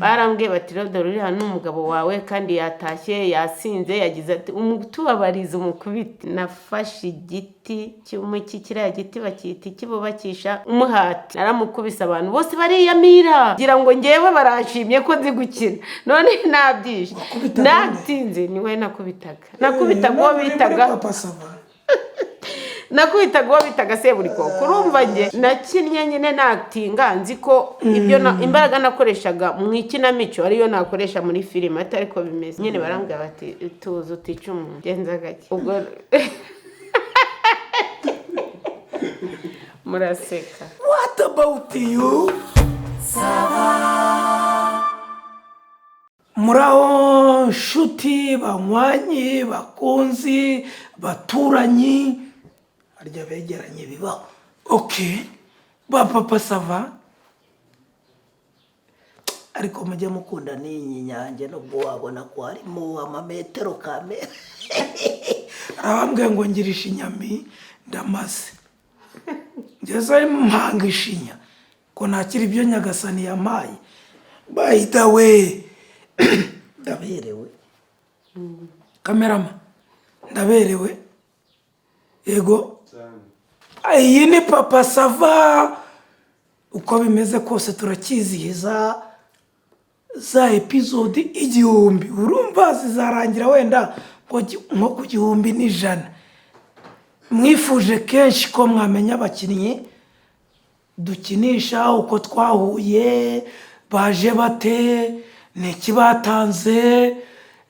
Barambwiye bati: "Rero dore uriya ni umugabo wawe kandi yatashye yasinze, yagize ati umutubabarize, umukubite." Nafashe igiti cy'umuki, kiriya giti bakita iki bubakisha, umuhati, naramukubise, abantu bose bariyamira, ngira ngo ngewe baranshimye ko nzi gukina, none nabyishe. Wakubitaga nde? Natinze, niwe nakubitaga, nakubitaga uwo None uri muri bitaga Papa Sava. Nakubitaga uwo bitaga Seburikoko. Urumva njye nakinnye nyine natinga, nzi ko ibyo imbaraga nakoreshaga mu ikinamico ariyo nakoresha muri filime, atari ko bimeze nyine. Barambwira bati: "Tuzi utica umuntu, genza gake." Ubwo muraseka. What about you? Muraho nshuti, banywanyi, bakunzi, baturanyi, harya begeranye bibaho. Okay, ba Papa Sava, ariko mujye mukunda n'iyi nyange, nubwo wabona ko harimo amametero kamere. Arabambwiye ngo ngirisha inyami, ndamaze ngeze mpanga ishinya ko ntakiri ibyo Nyagasani yampaye. By the way, ndaberewe, cameraman, ndaberewe. Yego, iyi ni Papa Sava. Uko bimeze kose turakizihiza za episode 1000. Urumva zizarangira wenda nko ku 1100. Mwifuje kenshi ko mwamenya abakinnyi dukinisha, uko twahuye, baje bate, ni iki batanze,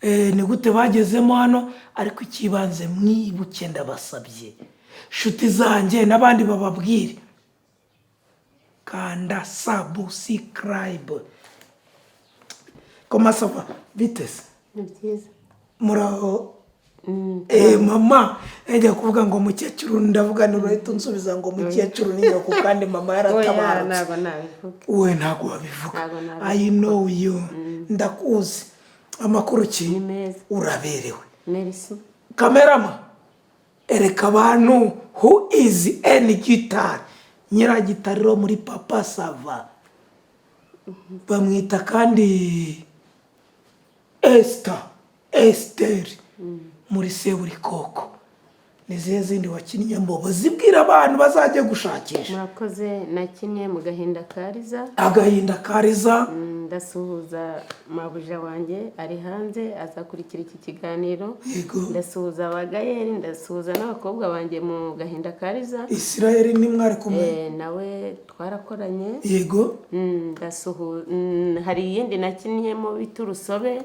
ni gute bagezemo hano. Ariko ikibanze, mwibuke, ndabasabye nshuti zanjye n'abandi bababwire, kanda subscribe. Comment ça va? Bitese? Ni byiza. Muraho. Mama, njya kuvuga ngo mukecuru, ndavuga ni urahita unsubiza ngo mukecuru ni nyoko kandi mama Oya. yaratabarutse. Ntabwo nabivuga. We, ntabwo wabivuga. Ntabwo nabivuga. I know you, ndakuzi. Amakuru ki? Ni meza. Uraberewe. Merci. Cameraman, ereka abantu who is N Guitar, nyiragitariro muri Papa Sava. Bamwita kandi Esther, Esther muri Seburikoko. Ni izihe zindi wakinnye mbobo? Zibwira abantu bazajya gushakisha. Murakoze. Nakinnye mu Gahinda Kariza. Agahinda Kariza. Ndasuhuza mabuja wanjye ari hanze, azakurikira iki kiganiro. Yego. Ndasuhuza abagayeri, ndasuhuza n'abakobwa banjye mu Gahinda Kariza. Israel ni mwari kumwe? Nawe twarakoranye. Yego. Hari iyindi nakinnyemo bita Urusobe.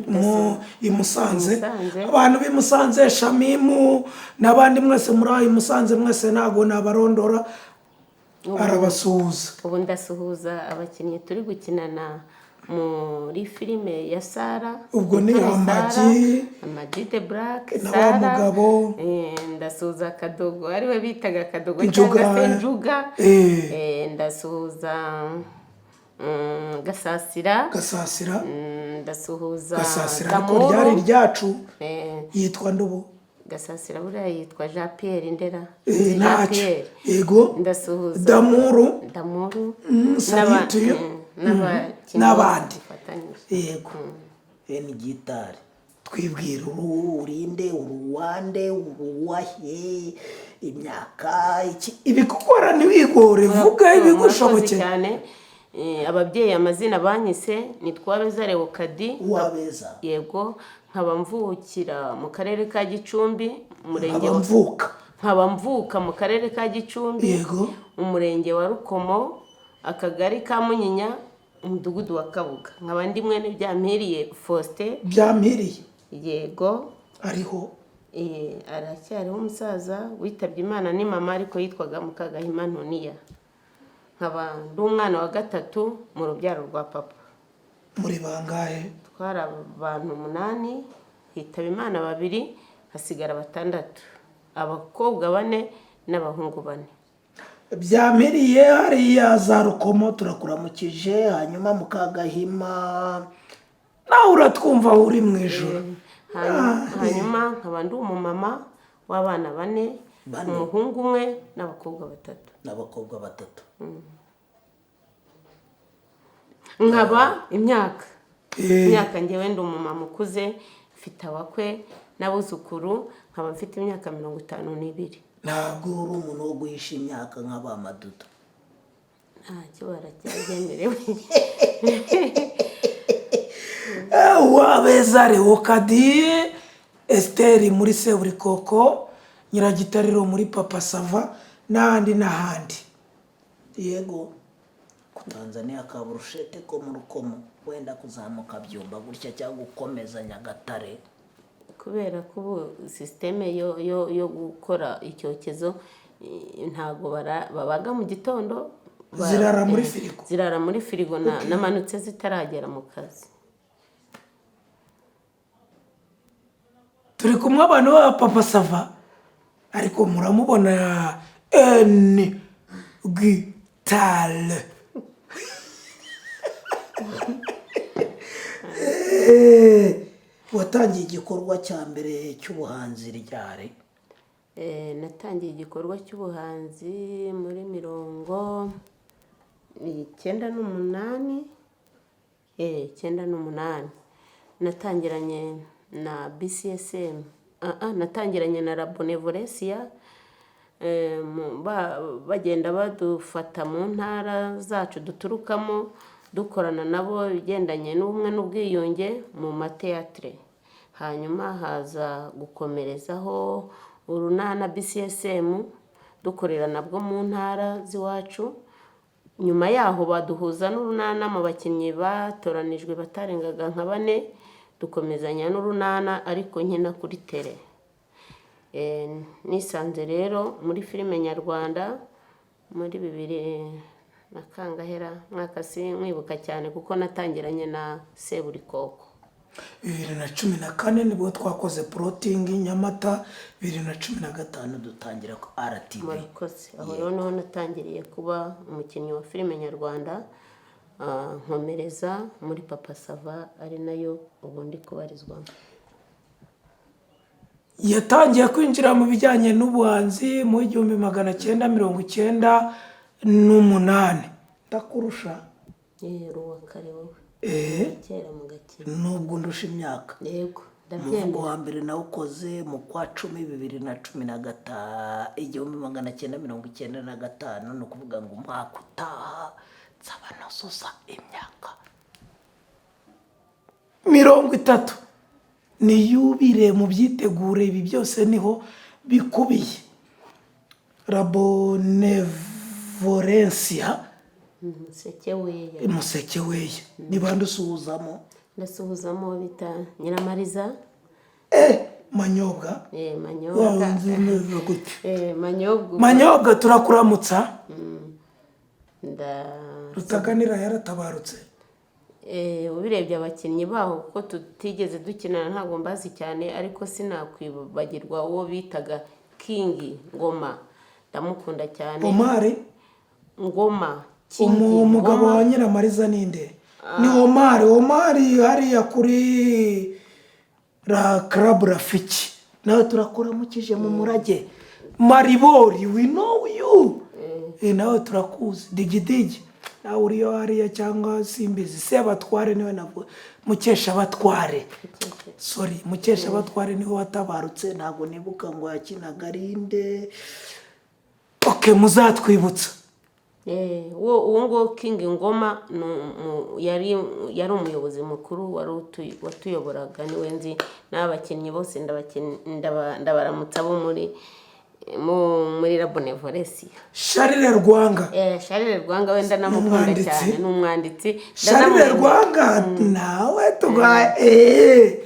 Mu i Musanze. I Musanze. Abantu b'i Musanze, Shamimu n'abandi mwese muri aho i Musanze mwese, ntabwo nabarondora, arabasuhuza. Ubu ndasuhuza abakinnyi turi gukinana muri filime ya Sara. Ubwo ni Mutoni. Amagi. Sara, Amagi de Black. Na wa mugabo. Ndasuhuza Kadogo, ariwe bitaga Kadogo Njuga. cyangwa se Njuga. Ndasuhuza Gasasira. Gasasira. Ndasuhuza Gasasira ariko Damuru. ryari ryacu. Yitwa ndubu. Gasasira buriya yitwa Jean Pierre Ndera. Jean Ntacyo. Pierre. Yego. Ndasuhuza Damuru. Damuru. Salute you. N'abakinnyi N'abandi. dufatanyije. Yego, N Gitari, twibwira uru urinde, uruwande, uruwahe, imyaka iki, ibikukora ntiwigore, vuga Murakoze ibigushobokeye. cyane. Ababyeyi amazina banyise ni Twabeza Leokadi. Uwabeza. Yego, nkaba mvukira mu karere ka Gicumbi, umurenge Nkaba wa mvuka. Nkaba mvuka mu karere ka Gicumbi, umurenge wa Rukomo, akagari ka Munyinya, umudugudu wa Kabuga. Nkaba ndi mwene Byampiriye Faustin. Byampiriye. Yego. Ariho? Aracyariho umusaza witabye Imana, ni mama, ariko yitwaga Mukagahima Ntoniya. Nkaba ndi umwana wa gatatu mu rubyaro rwa papa. Muri bangahe? Twari abantu umunani, hitaba Imana babiri, hasigara batandatu, abakobwa bane n'abahungu bane. Byampiriye hariya za Rukomo, turakuramukije. Hanyuma Mukagahima nawe uratwumva aho uri mu ijoro. Hanyuma nkaba ndi umumama w'abana bane. Bane. Umuhungu umwe n'abakobwa batatu. N'abakobwa batatu. Nkaba imyaka ngewe ndi umumama ukuze, mfite abakwe n'abuzukuru, nkaba mfite imyaka 52. Ntabwo uri umuntu wo guhisha imyaka nk'abamadudu. Ntacyo, baracyagenewe. Uwabeza Leokadi Esiteri muri Seburikoko, Nyiragitariro muri Papa Sava, n'ahandi n'ahandi. Yego, ku Tanzania ka burushete ko mu Rukomo, wenda kuzamuka Byumba gutya cyangwa ukomeza Nyagatare. Kubera ko ubu système yo gukora icyokezo, ntabwo babaga mu gitondo. Zirara muri firigo. Zirara muri firigo, namanutse zitaragera mu kazi. Turi kumwe abantu ba Papa Sava, ariko muramubona eni gitale. Watangiye igikorwa cya mbere cy'ubuhanzi ryari? Natangiye igikorwa cy'ubuhanzi muri 98, 98 natangiranye na BCSM, natangiranye na La Benevolencia, bagenda badufata mu ntara zacu duturukamo, dukorana nabo ibigendanye n'ubumwe n'ubwiyunge mu mateatire, hanyuma haza gukomerezaho Urunana BCSM, dukorera nabwo mu ntara z'iwacu. Nyuma yaho baduhuza n'Urunana mu bakinnyi batoranijwe batarengaga nka bane, dukomezanya n'Urunana ariko nkina kuri terrain. Nisanze rero muri filime nyarwanda muri bibiri na kangahera mwaka, sinkwibuka cyane kuko natangiranye na Seburikoko. 2014 nibwo twakoze plotting Nyamata, 2015 dutangira ku RTV. Murakoze. Aho rero niho natangiriye kuba umukinnyi wa filime nyarwanda, nkomereza muri Papa Sava, ari nayo ubu ndi kubarizwamo. Yatangiye kwinjira mu bijyanye n'ubuhanzi mu 1998. Ndakurusha. Uwa kare wowe. Kera mu gakino. Nubwo ndusha imyaka. Yego, Umuvugo ndabyemera. wa mbere nawukoze mu kwa cumi 2015, 1995, ni ukuvuga ngo umwaka utaha nzaba nuzuza imyaka 30. Ni yubile, mu byitegure, ibi byose niho bikubiye. La Benevolencia. Umuseke weya. Umuseke weya. Ni bande usuhuzamo? Ndasuhuzamo bita Nyiramariza. Manyobwa. Manyobwa. Wa wundi umeze gute? Manyobwa. Manyobwa, turakuramutsa. Rutaganira yaratabarutse. Ubirebye abakinnyi baho kuko tutigeze dukinana ntabwo mbazi cyane, ariko sinakwibagirwa uwo bitaga King Ngoma, ndamukunda cyane. Omari. Ngoma, King Umugabo Ngoma. wa Nyiramariza ninde? Ni Omari. Omari hariya kuri la Club Rafiki. Nawe turakuramukije mu murage. Maribori, we know you. Nawe turakuzi. Digidigi nawe uriyo hariya cyangwa simbizi. Sebatware niwe navuga, Mukesha Batware, sorry, Mukesha Batware niwe watabarutse. Ntabwo nibuka ngo yakinaga arinde. Okay, muzatwibutsa. Uwo nguwo King Ngoma yari umuyobozi mukuru wari watuyoboraga, niwe nzi. N'abakinnyi bose ndabaramutsa bo muri La Benevolencia. Charles Rwanga. Charles Rwanga wenda namukunda Umwanditsi. cyane, ni umwanditsi. Charles Rwanga nawe tugaye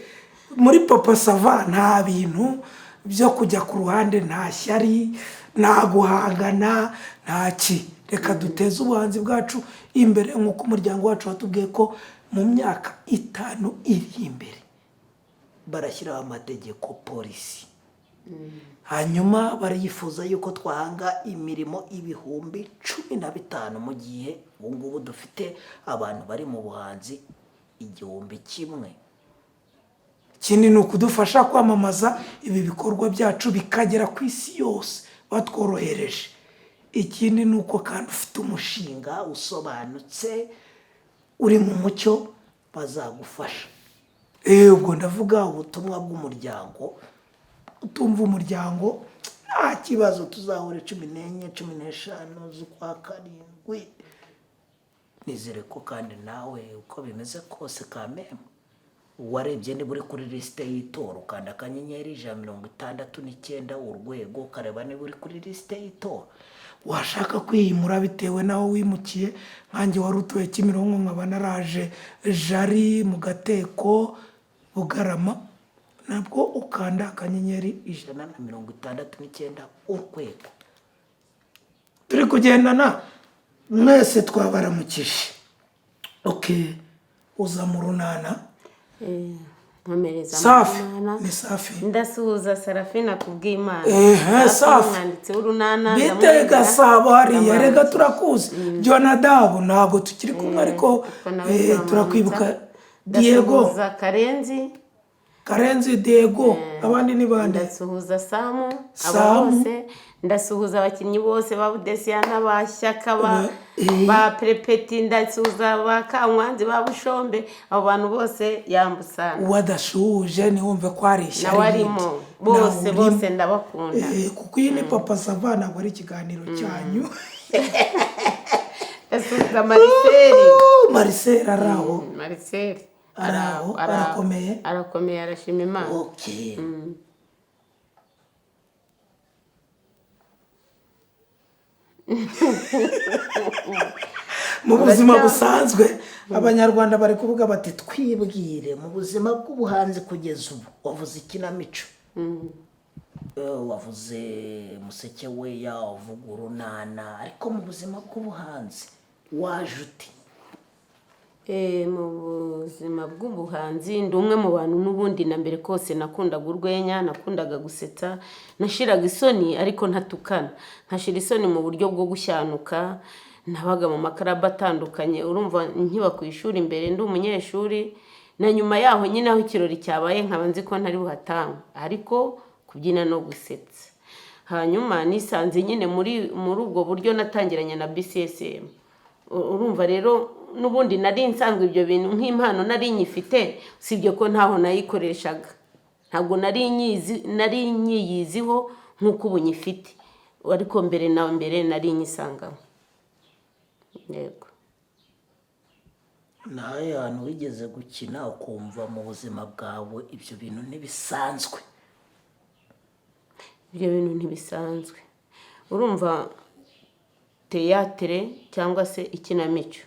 muri Papa Sava. Nta bintu byo kujya ku ruhande, nta shyari, nta guhangana, nta ki. Reka duteze ubuhanzi bwacu imbere nk'uko umuryango wacu watubwiye ko mu myaka 5 iri imbere barashyiraho amategeko, polisi. Hanyuma Barifuza yuko twahanga imirimo 15,000, mu gihe ubu ngubu dufite abantu bari mu buhanzi 1000. Ikindi ni ukudufasha kwamamaza ibi bikorwa byacu bikagera ku isi yose batworohereje. Ikindi ni uko kandi ufite umushinga usobanutse. Uri mu mucyo, bazagufasha. Ubwo ndavuga ubutumwa bw'umuryango. Utumva umuryango, nta kibazo, tuzahura 14, 15 z'ukwa karindwi. Nizere ko kandi nawe uko bimeze kose kameme warebye niba uri kuri lisite y'itora, ukanda *169# ukareba niba uri kuri lisite y'itora. Washaka kwiyimura bitewe n'aho wimukiye, nkanjye wari utuye Kimironko nkaba naraje Jari mu Gateko Bugarama, nabwo ukanda akanyenyeri 169#. Turi kugendana mwese, twabaramukije. Okay, uza mu runana. Nkomereza mu Safi. Runana. Ni safi. Ndasuhuza Sarafina kubw'Imana. Ehe, safi. Umwanditsi w'Urunana. Bite? Ndamwemera. Gasabo hariya. Ndamuramutsa. Rega turakuzi, Jonadabu ntabwo tukiri kumwe, ariko Ariko nawe turamuramutsa. turakwibuka Diego. Ndasuhuza Karenzi. Karenzi Diego, abandi ni bande? Ndasuhuza Samu abo Samu. bose. Ndasuhuza abakinnyi bose ba Budesiyana, ba Shyaka, ba Perepeti. Ndasuhuza ba Kankwanzi, ba Bushombe, abo bantu bose yambusana. Uwadashuhuje ntiwumve ko hari ishyari Nawe arimo. rindi. Bose. Nawe urimo. Bose ndabakunda. Kuko iyi ni Papa Sava, ntabwo ari ikiganiro cyanyu. Ndasuhuza Mariseri. Mariseri ari aho? Mariseri. Ari aho, arakomeye? Arakomeye, arashima Imana. Okay. Mu buzima busanzwe Abanyarwanda bari kuvuga bati Twibwire mu buzima bw'ubuhanzi kugeza ubu. Wavuze ikinamico, wavuze Museke Weya, wavuga Urunana, ariko mu buzima bw'ubuhanzi waje ute? Mu buzima bw'ubuhanzi ndi umwe mu bantu n'ubundi na mbere kose nakundaga urwenya, nakundaga gusetsa, nashiraga isoni ariko ntatukana, nkashira isoni mu buryo bwo gushyanuka. Nabaga mu makaraba atandukanye, urumva nkiba ku ishuri imbere ndi umunyeshuri, na nyuma yaho nyine aho ikirori cyabaye nkaba nzi ko ntari buhatangwe, ariko kubyina no gusetsa. Hanyuma nisanze nyine muri ubwo buryo natangiranye na BCSM. Urumva rero n'ubundi nari nsanzwe ibyo bintu nk'impano nari nyifite, usibye ko ntaho nayikoreshaga, ntabwo nari nyizi, nari nyiyiziho nk'uko ubu nyifite, ariko mbere na mbere nari nyisangamo, yego. Ni ahahe hantu wigeze gukina ukumva mu buzima bwawe ibyo bintu ntibisanzwe? Ibyo bintu ntibisanzwe, urumva teyatere cyangwa se ikinamico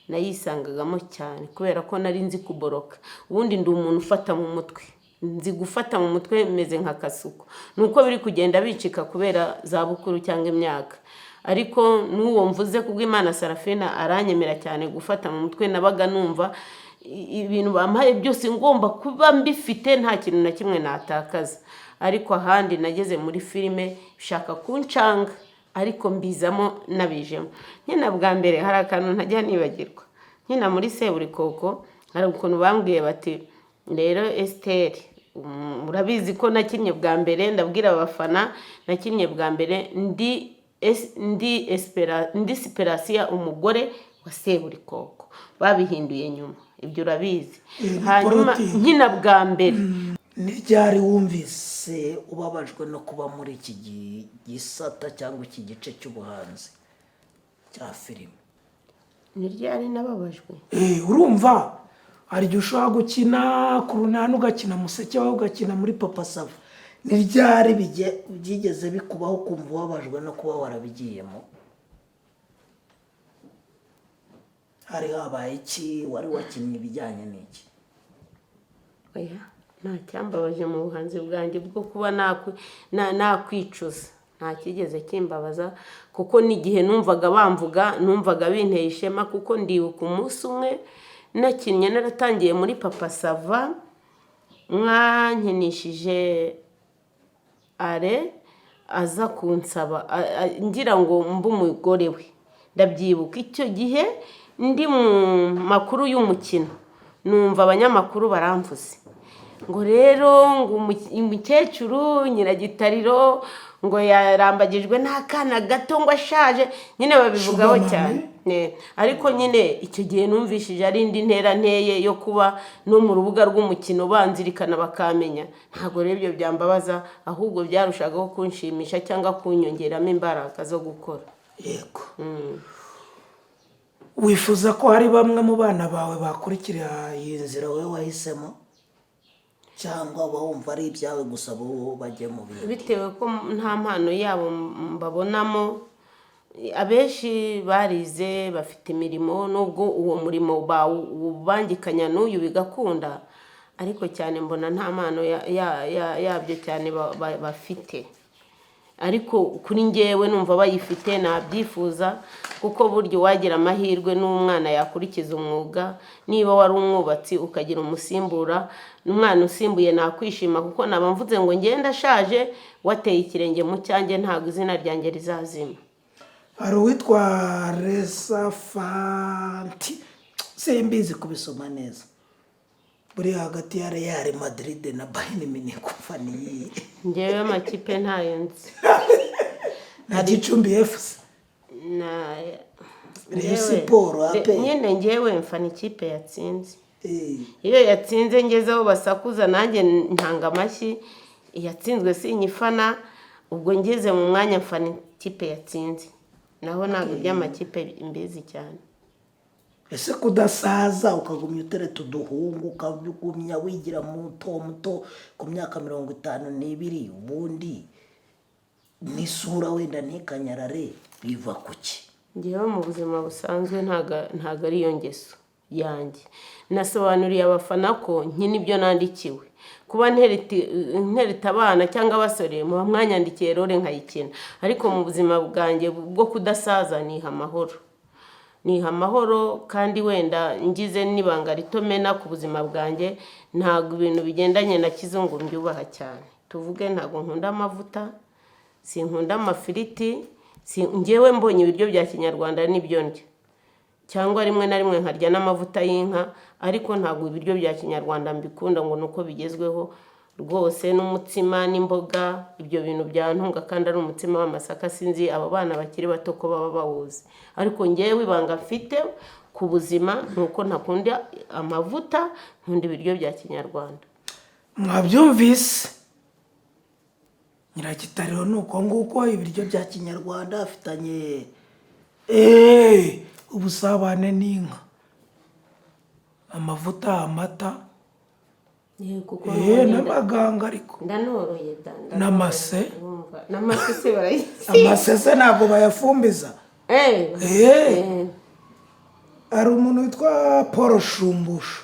nayisangagamo cyane kubera ko nari nzi kuboroka. Ubundi ndi umuntu ufata mu mutwe, nzi gufata mu mutwe, meze nka kasuku. Ni uko biri kugenda bicika kubera za bukuru cyangwa imyaka, ariko n'uwo mvuze kubw'Imana Sarafina aranyemera cyane. Gufata mu mutwe, nabaga numva ibintu bampaye byose ngomba kuba mbifite, nta kintu na kimwe natakaza. Ariko ahandi nageze muri filime bishaka kuncanga, ariko mbizamo nabijemo. Nkina bwa mbere hari akantu ntajya nibagirwa. Nkina muri Seburikoko, hari ukuntu bambwiye bati: "Rero Esiteri, urabizi ko nakinnye bwa mbere." Ndabwira abafana, nakinnye bwa mbere ndi Siperasiya, umugore wa Seburikoko. Babihinduye nyuma, ibyo urabizi. Ni Hanyuma politiki. nkina bwa mbere. Ni ryari wumvise Se ubabajwe no kuba muri iki gisata cyangwa iki gice cy'ubuhanzi cya filime? Ni ryari nababajwe? Urumva hari igihe ushobora gukina ku Runana, ugakina Museke wawe, ugakina muri Papa Sava. Ni ryari byigeze bikubaho kumva ubabajwe no kuba warabigiyemo? Hari habaye iki? Wari wakinnye ibijyanye n'iki? Oya, nta cyambabaje mu buhanzi bwanjye bwo kuba nakwicuza, nta cyigeze kimbabaza, kuko n'igihe numvaga bamvuga numvaga binteye ishema, kuko ndibuka umunsi umwe nakinnye naratangiye muri Papa Sava, mwankinishije are aza kunsaba ngira ngo mbe umugore we. Ndabyibuka icyo gihe ndi mu makuru y'umukino, numva abanyamakuru baramvuze. Ngo rero ngo umukecuru Nyiragitariro ngo yarambagijwe n'akana gato, ngo ashaje nyine, babivugaho Sugar mummy. cyane. Ariko nyine icyo gihe numvishije ari indi ntera nteye yo kuba no mu rubuga rw'umukino banzirikana bakamenya. Ntabwo rero ibyo byambabaza, ahubwo byarushagaho kunshimisha cyangwa kunyongeramo imbaraga zo gukora. Yego, wifuza ko hari bamwe mu bana bawe bakurikira iyi nzira wowe wahisemo, cyangwa uba wumva ari ibyawe gusa, bo bajye mu bintu? Bitewe ko nta mpano yabo mbabonamo. Abenshi barize, bafite imirimo, nubwo uwo murimo bawubangikanya n'uyu bigakunda, ariko cyane mbona nta mpano yabyo cyane bafite. Ariko kuri njyewe numva bayifite, nabyifuza, kuko burya uwagira amahirwe n'umwana yakurikiza umwuga, niba wari umwubatsi ukagira umusimbura, n'umwana usimbuye nakwishima, kuko naba mvuze ngo ngende ashaje wateye ikirenge mu cyanjye, ntabwo izina ryanjye rizazima. Hari uwitwa Resafanti, Simbizi kubisoma neza. Buri hagati ya Real Madrid na Bayern Munich kumva ni iyihe? Ngewe amakipe ntayo nzi. Na Gicumbi FC. Na Rayon njyewe- Sport, APR. Nyine ngewe mfana ikipe yatsinze. Iyo yatsinze ngeze aho basakuza nanjye ntanga amashyi. Iyatsinzwe sinyifana. Ubwo ngeze mu mwanya mfana ikipe yatsinze, naho ntabwo iby'amakipe mbizi cyane. Ese kudasaza, ukagumya utereta uduhungu, ukagumya wigira muto muto ku myaka 52, ubundi n'isura wenda ntikanyarare, biva ku ki? Ngewe mu buzima busanzwe ntabwo ari iyo ngeso yanjye. Nasobanuriye abafana ko nkina ibyo nandikiwe. Kuba ntereta abana cyangwa abasore, muba mwanyandikiye role nkayikina, ariko mu buzima bwanjye bwo kudasaza niha amahoro, niha amahoro. Kandi wenda ngize n'ibanga rito mena ku buzima bwanjye, ntabwo ibintu bigendanye na kizungu mbyubaha cyane. Tuvuge ntabwo nkunda amavuta, sinkunda amafiriti, njyewe mbonye ibiryo bya kinyarwanda nibyo ndya, cyangwa rimwe na rimwe nkarya n'amavuta y'inka, ariko ntabwo ibiryo bya kinyarwanda mbikunda ngo ni uko bigezweho rwose. N'umutsima n'imboga, ibyo bintu byantunga kandi ari umutsima w'amasaka. Sinzi abo bana bakiri bato ko baba bawuzi, ariko ngewe ibanga mfite ku buzima ni uko ntakunda amavuta, nkunda ibiryo bya kinyarwanda. Mwabyumvise, Nyiragitariro ni uko nguko, ibiryo bya kinyarwanda afitanye ubusabane n'inka, amavuta, amata. Kuko N'amaganga ariko. Ndanoroye da, ndanoroye. N'amase. Urumva, n'amase se barayisiga? Amase se ntabwo bayafumbiza? Hari umuntu witwa Paul Shumbusho.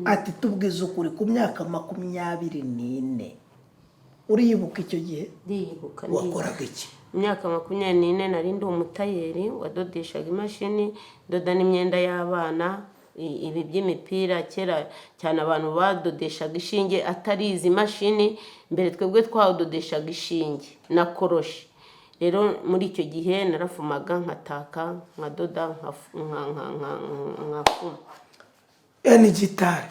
Ati tubwize ukuri, ku myaka 24, uriyibuka icyo gihe? Ndiyibuka, ndiyibuka. Wakoraga iki? Imyaka 24 nari ndi umutayeri wadodeshaga imashini, ndoda n'imyenda y'abana, ibi by'imipira. Kera cyane abantu badodeshaga ishinge, atari izi mashini. Mbere twebwe twadodeshaga ishinge na koroshi. Rero muri icyo gihe narafumaga, nkataka, nkadoda, nkafuma. Eni gitari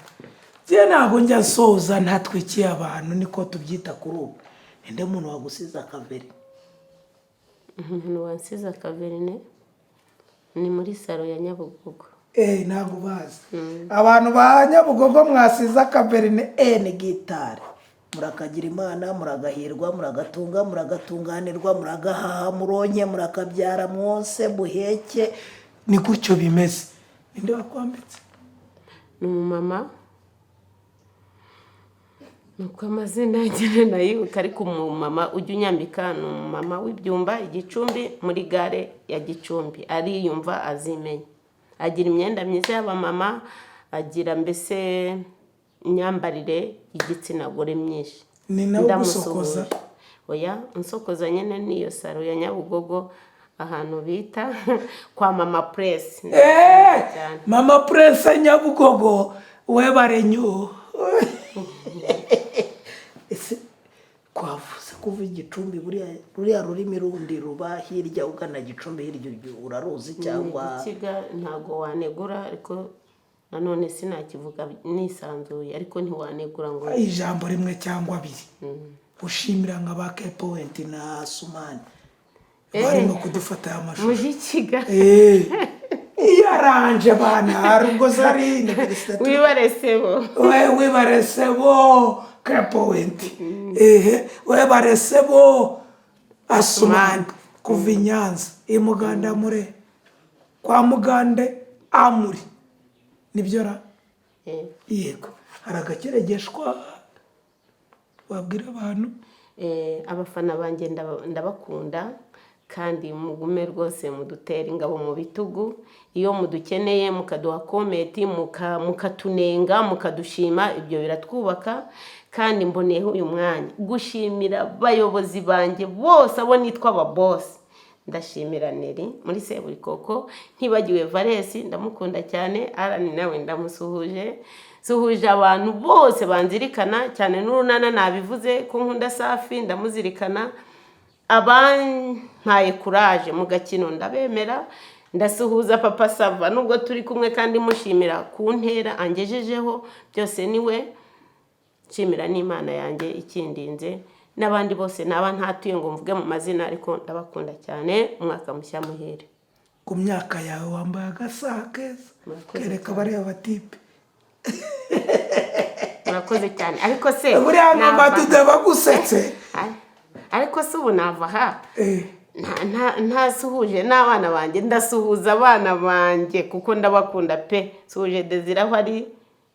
njye ntabwo njya nsoza ntatwikiye abantu, niko tubyita kuri ubu. Ninde muntu wagusize akaveri? Umuntu wansize akaverine ni muri salon ya Nyabugogo. Ntabwo bazi abantu ba Nyabugogo mwasize akaverine. Eni gitari, murakagira Imana, muragahirwa, muragatunga, muragatunganirwa, muragahaha, muronke, murakabyara, mwose muheke. Ni gutyo bimeze. Ninde wakwambitse? Ni umumama, nuko amazina nyine nayibuka, ariko umumama ujya unyambika ni umumama w'ibyumba Igicumbi, muri gare ya Gicumbi. Ariyumva, azimenya, agira imyenda myiza y'abamama, agira mbese imyambarire y'igitsina gore myinshi. Ni nawe Ndamusuhuje. ugusokoza? Oya, unsokoza nyine niyo salon ya Nyabugogo, ahantu bita kwa Mama Puresi. Cyane. Mama Purese Nyabugogo we barenyu. Ese twavuze kuva Igicumbi, buriya ruriya rurimi rundi ruba hirya ugana Gicumbi hirya uraruzi cyangwa? Igikiga ntabwo wanegura, ariko Nanone sinakivuga nisanzuye, ariko ntiwanegura ngo Ijambo rimwe cyangwa abiri ushimira nka ba Kepowenti na Sumani barimo kudufata aya mashusho. Muri Kigali. Iyaranje bana, hari ubwo zari université. Wibaresebo. We wibaresebo Kepowenti, ehe, webaresebo Asumani kuva i Nyanza i Muganda mure kwa Mugande amuri nibyo ra? Yego, hari agakeregeshwa wabwira abantu? Abafana banjye ndabakunda, kandi mugume rwose mudutere ingabo mu bitugu iyo mudukeneye, mukaduha comment, mukatunenga, mukadushima, ibyo biratwubaka. Kandi mboneyeho uyu mwanya gushimira abayobozi banjye bose, abo nitwa ababosi. Ndashimira Neri muri Seburikoko, ntibagiwe Valesi, ndamukunda cyane. Arani nawe ndamusuhuje. Suhuje abantu bose banzirikana cyane n'urunana. Nabivuze ko nkunda Safi, ndamuzirikana. Abampaye kuraje mu gakino ndabemera. Ndasuhuza Papa Sava nubwo turi kumwe, kandi mushimira ku ntera angejejeho, byose niwe. Nshimira n'Imana yanjye ikindinze, n'abandi bose naba ntatuye ngo mvuge mu mazina, ariko ndabakunda cyane. Umwaka mushya muhire. Ku myaka yawe wambaye agasaha keza. Murakoze Kereka cyane. bariya batipe. Murakoze cyane, ariko se Buriya nka Madude bagusetse. Ariko se ubu nava aha ntasuhuje n'abana banjye? Ndasuhuza abana banjye kuko ndabakunda pe. Suhuje Desire aho ari,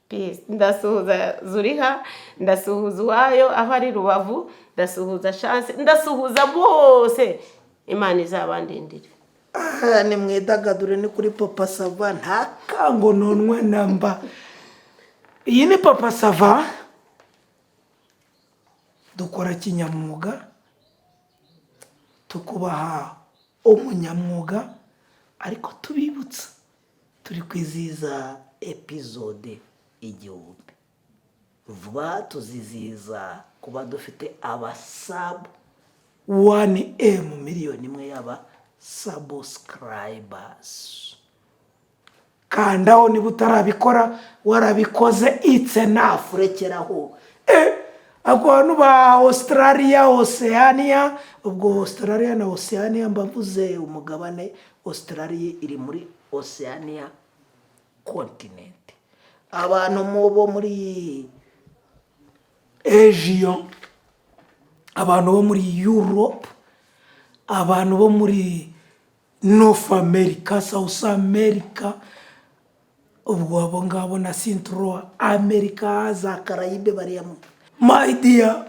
peace. Ndasuhuza Zuriha, ndasuhuza Uwayo aho ari Rubavu, ndasuhuza Chance, ndasuhuza bose. Imana izabandindire. Aha ni mwidagadure, ni kuri Papa Sava, nta Kango nonwe namba. Iyi ni Papa Sava, dukora kinyamwuga, tukubaha umunyamwuga, ariko tubibutsa turi kwizihiza Episode 1000. Vuba tuzizihiza kuba dufite abasabu 1M. 1 miliyoni y'aba subscribers. Kandaho niba utarabikora, warabikoze, it's enough. Urekeraho. Abantu ba Australia, Oceania, ubwo Australia na Oceania mba mvuze umugabane. Australia iri muri Oceania continent. Abantu mu bo muri Asia, abantu bo muri Europe, abantu bo muri North America, South America, ubwo abo ngabo na Central America, za Karayibe bariya. My dear,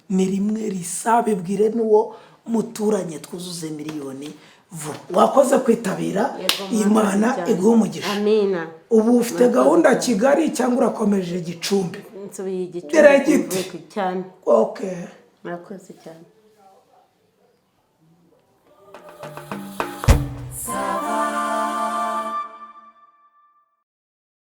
ni rimwe risa, bibwire n'uwo muturanye, twuzuze miliyoni vuba. Wakoze kwitabira. Yego, Imana murakoze cyane. iguhe umugisha. Amina. Ubu ufite Murakoze gahunda cyane. Kigali cyangwa urakomeje Gicumbi? Nsubiye Igicumbi. Diregiti. Cyane. Okay. Murakoze cyane.